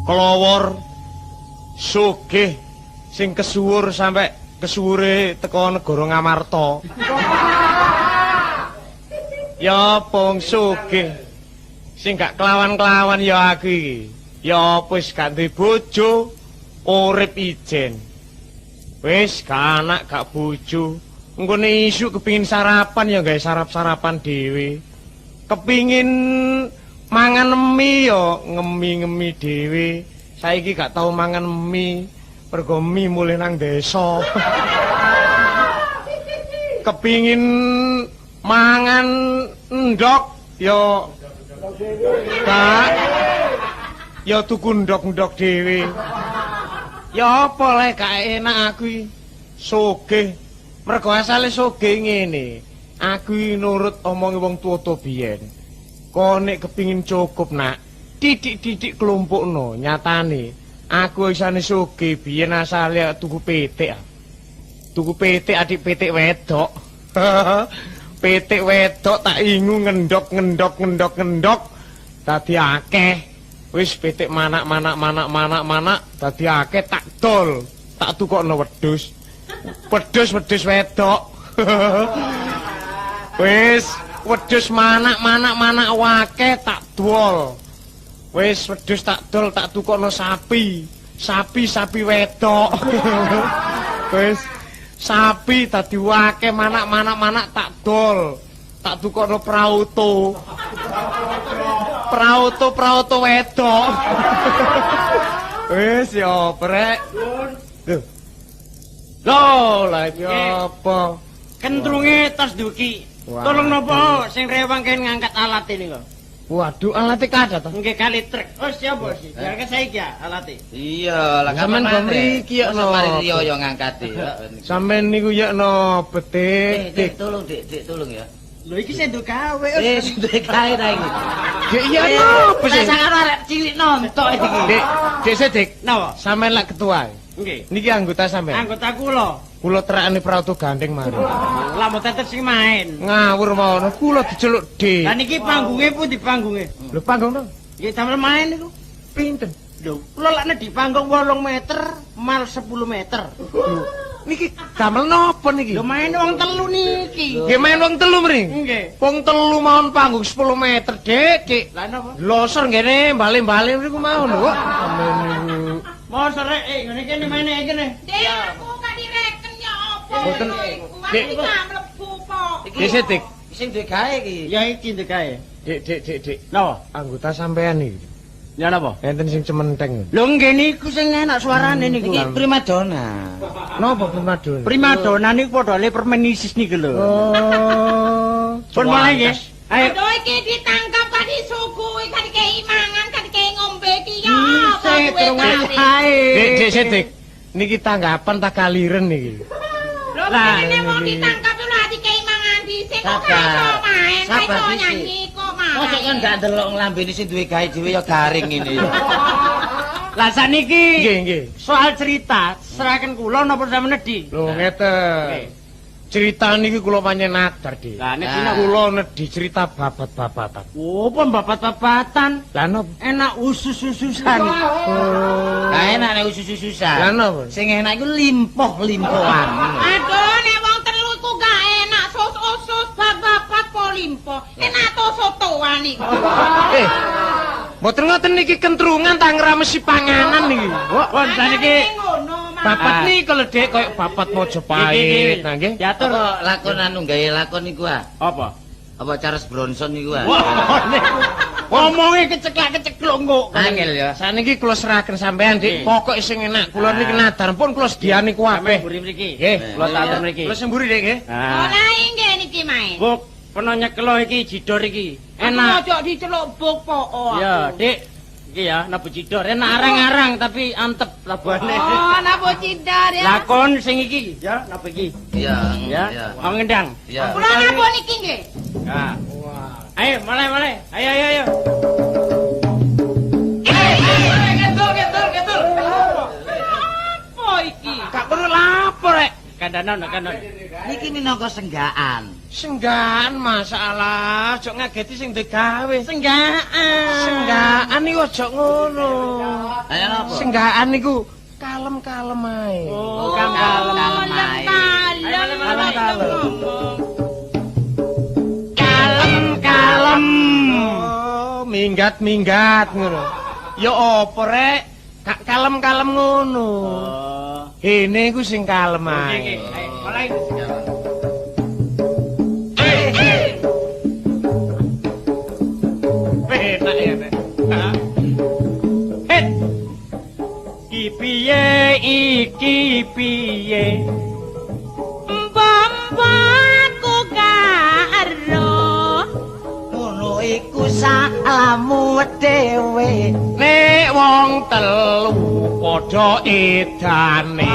Kelowor sugih sing kesuwur sampe kesuwure teko negara Ngamarta. Ya apa wong sugih sing gak kelawan-kelawan ya aku iki. Ya apa wis gak duwe bojo, urip ijen. Wis gak anak gak bojo. Engkone isuk kepingin sarapan ya gawe sarap-sarapan dhewe. Kepingin mangan mie ya ngemi-ngemi dhewe. Saiki gak tau mangan mie, mergo mie mulih nang desa. Kepingin mangan endhok ya gak, ya tuku endhok-endhok dhewe. Ya apa lek gak enak aku iki sugih. Mergo asale sugih ngene. Aku iki nurut omonge wong tuwa-tuwa biyen. Kon nek kepingin cukup nak, titik-titik kelompokno, nyatane aku isane sugih biyen asale tuku pitik. Tuku pitik adik pitik wedok. Pitik wedok tak ingu ngendhok ngendhok ngendhok ngendhok dadi akeh. Wis pitik manak manak manak manak manak dadi akeh tak dol, tak tukokno wedhus. Wedhus wedhus wedok. Wis wedhus manak manak manak wake tak dol. Wis wedhus tak dol tak tukokno sapi. Sapi sapi wedok. Wis sapi dadi wake manak manak manak tak dol. Tak tukokno prauto. Prauto prauto wedok. Wis ya prek. Lho. Lho, lha iki apa? Kentrunge tas duki. Tolong napa sing rewang kene ngangkat alat ini kok. Waduh, alate kathah to? Nggih kali truk. Oh, siapa sih? Diangkat saiki ya alate. Iya, lah sampean kok mriki ya no. Mari riyo yo ngangkati. Sampean niku ya no betik. Dik, tolong Dik, Dik tolong ya. Lho iki sing nduk gawe. Eh, sing duwe gawe ta iki. Dik iya no, sing arek cilik nontok iki. Dik, Dik Sedik. Napa? Sampean lak ketua. Nggih. Niki anggota sampean. Anggota kula. Kula terakane prauto gandeng mari. Lah mboten tetep sing main. Ngawur mawon, kula diceluk D. Lah niki panggunge pundi panggunge? Lho panggung to? Nggih damel main niku. Pinten? Lho, kula lakne di panggung 8 meter, mal 10 meter. Lho, niki damel napa niki? Lho main wong telu niki. Nggih main wong telu mriki. Nggih. Wong telu mawon panggung 10 meter, Dik, Dik. Lah napa? Losor ngene bali-bali niku mawon lho. Sampeyan niku. Mosok rek ngene kene maine kene. Dik, aku gak direken ya apa. Mboten. Dik, aku gak mlebu kok. Dik Sedik, sing duwe gawe iki. Ya iki duwe gawe. Dik, Dik, Dik, Dik. Napa? Anggota sampean iki. Ya napa? Enten sing cementeng. Lho nggih niku sing enak suarane niku. Iki primadona. Napa primadona? Primadona niku padha le permenisis niku lho. Oh. Pun mulai nggih. Ayo. Aduh iki ditangkap kan disuguhi kan dikei mangan kan dikei ngombe duwe gawe. Dik, dik, dik. Niki tanggapan ta kaliren niki. Lho, kene wong ditangkap lho dikei mangan dhisik kok gak iso main, gak iso nyanyi kok malah. Mosok kan gak ndelok nglambene sing duwe gawe dhewe ya garing ngene ya. Lah saniki nggih, nggih. Soal cerita seraken kula napa sampeyan nedhi? Lho ngeten. Cerita niki kula pancen nadar, Dik. Lah nek dina kula nedhi cerita babat-babatan. Oh, apa babat-babatan? Lah napa? Enak usus-ususan. Oh. Lah enak nek usus-ususan. Lah napa? Sing enak iku limpoh-limpohan. Aduh, nek wong telu iku gak enak sus-usus babat po limpoh. Enak to sotoan iku. Mboten ngoten niki kentrungan ta ngramesi panganan niki. Wah, saniki babat niku lho Dik koyo babat Majapahit. Nah nggih. Diatur lakon anu gawe lakon niku ah. Apa? Apa Charles Bronson niku ah. Ngomonge keceklak-kecekluk engko. Angel ya. Saniki kula seraken sampean Dik. Pokoke sing enak kula niki nadar pun kula sediani kuwabeh. Mburi mriki. Nggih, kula tak atur mriki. Kula sing mburi Dik nggih. Ora nggih niki main. Buk, peno nyekelo iki jidor iki. Enak. Ojo diceluk buk poko. Ya, Dik. Iki ya, nabu cidor. Enak arang-arang tapi antep labuhane. Oh, nabu cidor ya. Lakon sing iki ya, nabu iki. Iya, ya. Wong ngendang. Iya. Kula nabu niki nggih. Ya. Wah. Ayo, mulai. Ayo, ayo, ayo. Ngetul, ngetul, ngetul. Apa iki? Gak perlu lapor rek. Kandanon, kandanon. Niki minangka senggaan. Senggaan masalah, aja ngageti sing digawe. Senggaan. Senggaan niku aja ngono. Ayo napa? Senggaan niku kalem-kalem ae. Oh, kalem-kalem ae. Kalem-kalem. Kalem-kalem. Oh, minggat-minggat ngono. Ya apa rek? Gak kalem-kalem ngono. Oh. Hene iku sing kalem ae. Oke, ayo mulai. Enak ya, Nek. Het. Iki piye iki piye? Mbah aku gak ero. Ngono iku salahmu dhewe. Nek wong telu padha edane.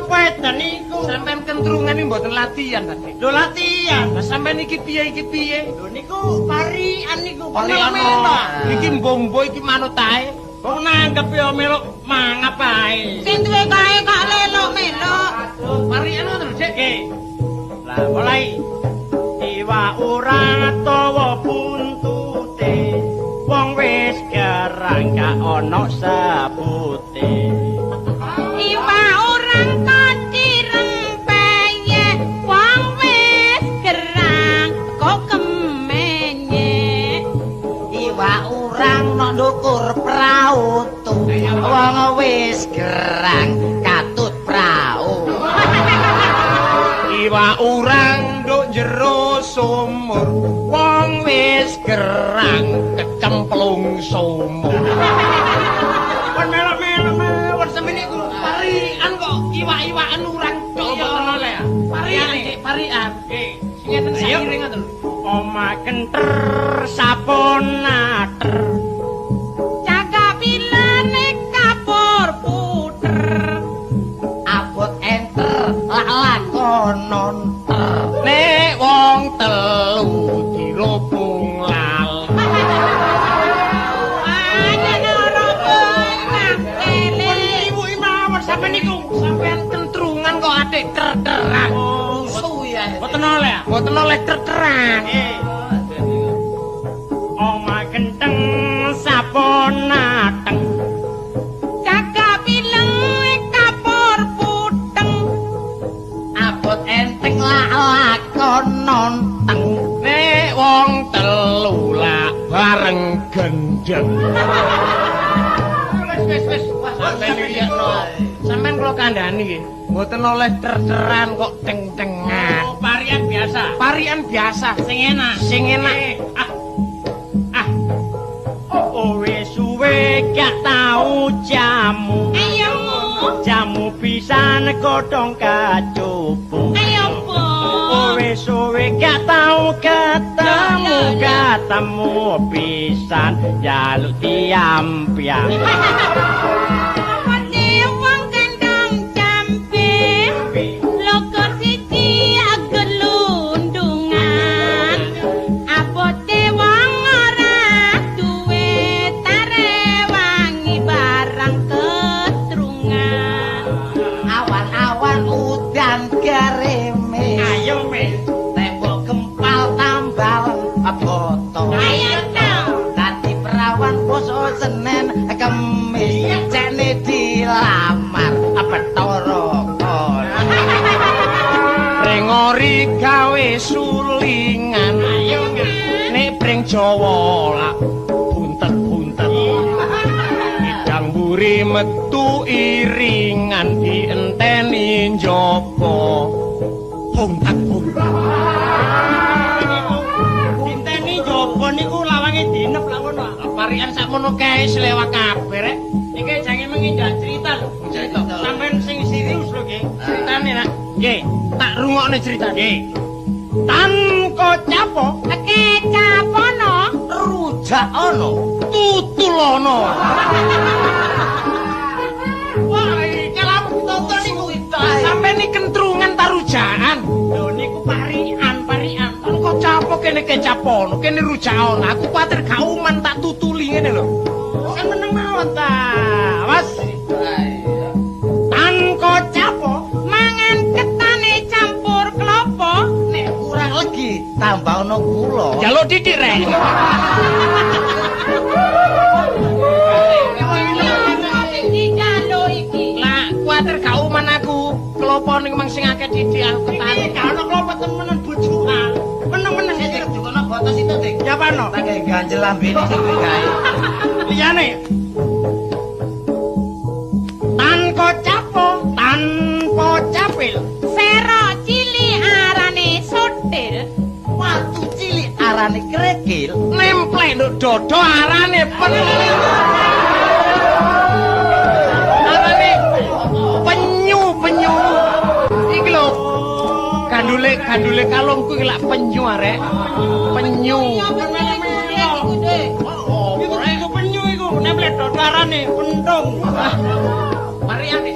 Apa edan iku? Sampeyan kentrungan iki mboten latihan ta, Dik? Lho latihan. Lah sampeyan iki piye iki piye? Lho niku parian niku. Parian iki mbombo iki manut ae. Wong nanggep ya melok mangap ae. Sing duwe gawe kok lelok-melok. Parian ngoten lho, Dik. Nggih. Lah mulai. Iwak ora tawa buntute. Wong wis gerang gak ana sabute. Iwak urang kok dirempeye, wong wis gerang kok kemenye. Iwak urang nok ndukur prau tu. Wong wis gerang katut prau. Iwak urang nduk jero sumur, wong wis gerang kecemplung sumur. Kon melok-melok mawon semene iku parian kok iwak-iwakan urang tok ya. Mboten oleh ya. Parian, Dik, parian. Nggih. Sing ngeten sakiring ngoten lho. Omah kenter sapon ater. Jaga bilane kapur puter. Abot enter lak lakonon ter. Nek wong telu dirobong lal. Aja robong kele. Ibu mawon sampeyan niku, sampeyan kentrungan kok atik ter-teran. Rusuh ya. Mboten oleh ya? Mboten oleh ter-teran. Omah genteng sapon ateng. Jaga bileng kapur puteng. Abot enteng lak lakonon teng. Nek wong telu lak bareng gendeng. Wis wis wis, sampeyan iki sampeyan kula kandhani nggih. Mboten oleh ter-teran kok teng-tengan. Oh, parian biasa. Parian biasa Sing enak. Sing enak. Ah. Ah. Oh, wis suwe gak tau jamu. Ayo. Jamu pisan godhong kacupung. Ayo, Bu. Wis suwe gak tau ketemu Lho, lho, lho. ketemu pisan jaluk diampiang. Wong gendong jambe lokor siji gelundungan abote wong ora duwe tarewangi barang ketrungan. Awan-awan udan gareme. Ayo me. Tembok gempal tambal boto. Ayo ta. Dadi perawan poso Senin Kemis cene dilamar Bathara Kala. Prengori gawe sulingan. Ayo me. Nek pring Jawa lak buntet-buntet. Idang mburi metu iringan dienteni njaba. Buntet-buntet. Dinteni njaba niku lawange dinep lak ngono. Parikan sakmono kae selewak kabeh rek. Iki jange menginjak cerita lho. Cerita. Sampeyan sing serius lho nggih. Ceritane nak. Nggih, tak rungokne ceritane. Nggih. Tanpa capo Kecapono Rujak ana. tutulono. Wah, iki lamun tutul niku sampeyan iki kentrungan tarujaan. Lho niku parian, parian. Kok capo kene kecapono, kene rujaono. Aku kuwatir gak uman tak tutuli ngene lho. Kan meneng mawon ta. Awas. Tanpa capo mangan ketane campur klopo. Nek kurang legi tambah ana gula. jaluk titik rek. Sing dijaluk iki. Lah kuwatir gak uman aku. Klopo niku mang sing akeh titik aku Iki ketarik. gak ono klopo temenan bojokan. Meneng-meneng Sik dukono botos itu, Dik. Ya pano. Tak gawe ganjel lambene sing gawe. Liyane. Tanpa capo, tanpa capil. Serok cilik arane sotil. Watu cilik arane krekil. Nemplek nduk dodo arane penyu. Arane penyu, penyu. Iki lho. Gandule, gandule kalungku iki lak penyu arek. Penyu. Iku Dik. Iku iku penyu iku nemplek dodo arane pentung. Mariane.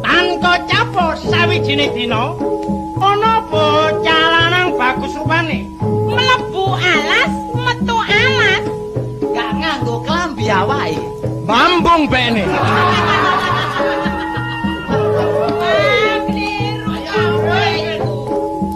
Tanpa capo sawijine dina Ana bocah lanang bagus rupane. Mlebu alas, metu alas. Gak nganggo klambi awake. bambung bene. Ah, kliru kabeh iku.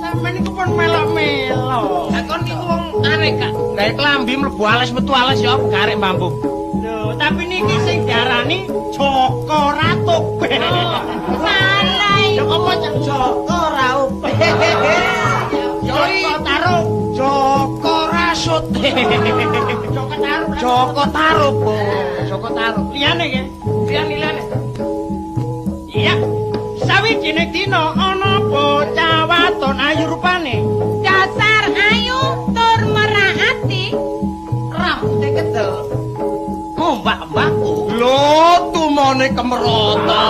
Sampeyan niku pun melok-melok. Lah kon niku wong arek gak gawe klambi mlebu alas metu alas ya apa garek bambung. Lho, tapi niki sing diarani Joko Ratup. Salah iku. Apa Cak? Joko Raup. Joko Tarub. Joko Rasut. Joko Tarub. Joko Tarub. Joko Tarub. Liyane nggih. Liyane liyane. Iya. Sawijine dina ana bocah wadon ayu rupane. Dasar ayu tur merah ati. Rambute kedel. Ngombak-mbakku. Lho tumone kemerota.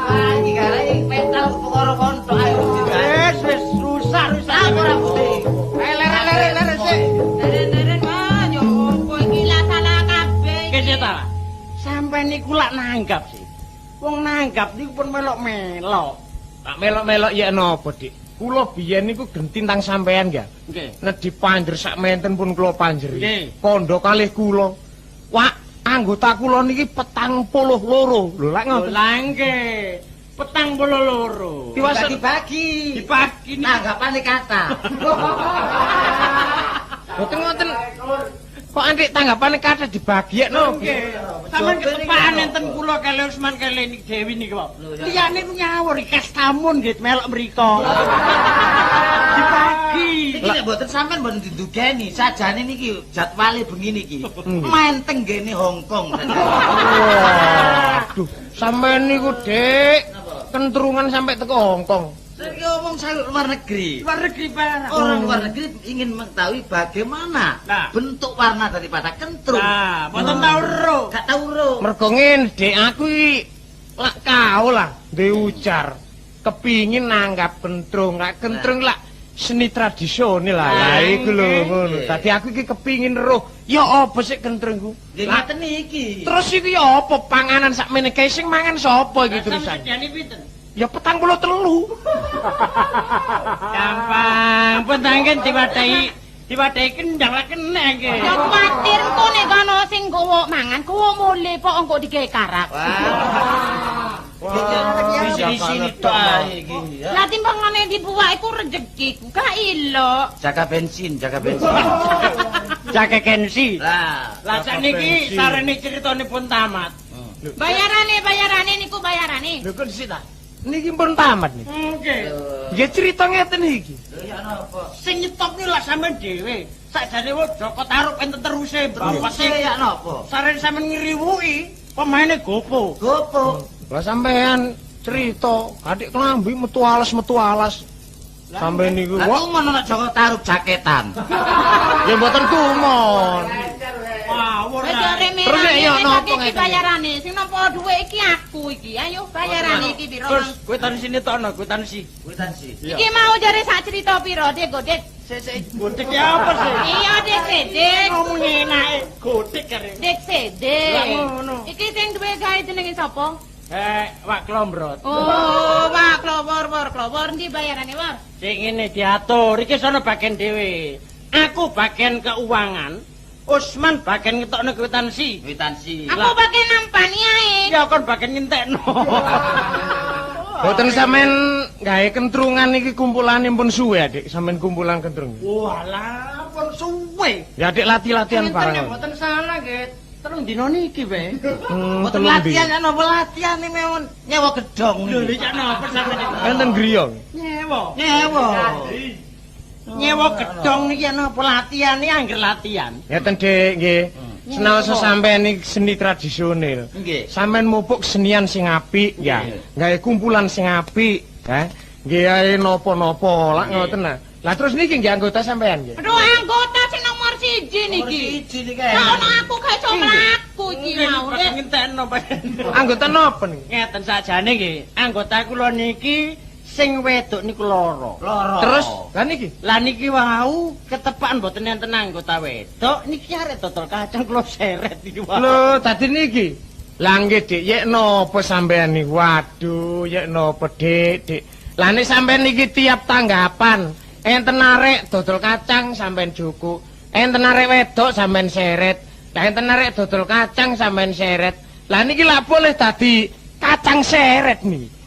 Wah, iki garai mental perkara kontok ayo digawe. Wis wis rusak rusak. Apa rambute? Ayo lere lere lere sik. Deren-deren wah yo opo iki lah salah kabeh iki. Kene ta. Sampeyan niku lak nanggap sih. Wong nanggap niku pun melok-melok. Tak melok-melok yek napa, Dik? Kula biyen niku genti tentang sampean ya. Nggih. Nedhi panjer sak menten pun kula panjeri. Nggih. Kandha kalih kula. Wak, anggota kula niki 42. Lho lak ngoten. Lah nggih. 42. Tiwas Dibagi-bagi. Dibagi niku. Tanggapane kata. Mboten ngoten. Kok antik tanggapane kathah dibagiyekno. Nggih. Sampeyan ketepaan enten kula kali Usman kali niki Dewi niki kok. Liyane ku ngawur kastamun nggih melok mriko. Dibagi. Iki nek mboten sampean mboten didugeni, sajane niki jadwale bengi niki. Main teng nggene Hong Kong. Waduh, sampean niku, Dik, kentrungan sampai teko Hong Kong. Saya ngomong saya luar negeri. Luar negeri barang. Orang luar negeri ingin mengetahui bagaimana Nah. bentuk warna daripada kentrung. Nah, mboten tau ero. Gak tau ro. Mergo ngene, Dik, aku iki lak kau lah duwe ujar. Kepingin nanggap kentrung, lak kentrung lak seni tradisional lah. Lah iku lho ngono. Dadi aku iki kepingin roh ya apa sik kentrung ku. Nggih ngaten iki. Terus iki ya apa panganan sakmene kae sing mangan sapa iki terusan? Sampeyan pinten? Ya 43. Gampang, pentangken diwadahi kendang lah kena iki. Ya kuwatir engko nek ana sing nggawa mangan, gowo mule pok engko digawe karak. Wah. Isi-isi tok ae iki. Lah timbangane dibuwak iku rezekiku gak ilok. Jaga bensin, jaga bensin. Jaga kensi. Lah, lah sakniki sarene critane pun tamat. Bayarane niku bayarane. Lho kok sik ta? Niki pun tamat niki. Nggih. Nggih crita ngeten iki. Lho ya napa? Sing nyetop ki lak sampean dhewe. Sakjane wong Joko Tarub enten teruse bapak sing ya napa? Sarene sampean ngriwuki pemaine gopo. Gopo. Lah sampean cerita adik klambi metu alas. Sampeyan niku kok ngono nek Joko Tarub jaketan. Ya mboten kumon. Wah, terus nek yo napa iki bayarane? Sing nampa dhuwit iki aku iki. Ayo bayarane iki piro? Terus kwitansi tokno, kwitansi. Kwitansi. Iki mau jare sak cerita piro, Dik Godek? Sik sik godek ya apa sih? Iya, Dik Sedik. Ngomong enake godek kare. Dik Sedik. Lah ngono. Iki sing duwe gawe jenenge sapa? Wak Klombrot. Oh, Wak Klowor, Wor Klowor ndi bayarane, Wor? Sing ngene diatur, iki sono bagian dhewe. Aku bagian keuangan, Usman bagian ngetokno kwitansi. Kwitansi. Aku bagian nampani ae. Ya kon bagian ngentekno. Mboten sampean gawe kentrungan iki kumpulane pun suwe, Adik. Sampean kumpulan kentrung. Walah, pun suwe. Ya Adik lati-latihan bareng. Mboten salah nggih. Telung dina niki wae. Mboten latihan ana apa latihan iki mewon nyewa gedhong. Lho iki napa sampeyan? Enten griya. Nyewa. Nyewa. Nyewa gedhong niki ana apa latihane angger latihan. Ngeten Dik nggih. Senaosa sampeyan iki seni tradisional. Sampeyan mupuk kesenian sing apik ya. Gawe kumpulan sing apik, ha. Nggih ae napa-napa lak ngoten nah. Lah terus niki nggih anggota sampeyan nggih. Aduh anggota sing nomor 1 niki. Nomor 1 niki. Lah ono aku gak iso mlaku iki mau. Ngentekno Anggota napa niki? Ngeten sakjane nggih. Anggota kula niki sing wedok niku loro. Loro. Terus lah niki? Lah niki wau ketepakan mboten enten anggota wedok niki arek dodol kacang kula seret iki wau. Lho, dadi niki. Lah nggih Dik, yek napa sampean niku? Waduh, yek napa Dik, Dik. Lah nek sampean niki tiap tanggapan enten arek dodol kacang sampean jukuk, enten arek wedok sampean seret, lah enten arek dodol kacang sampean seret. Lah niki lak boleh dadi kacang seret niki.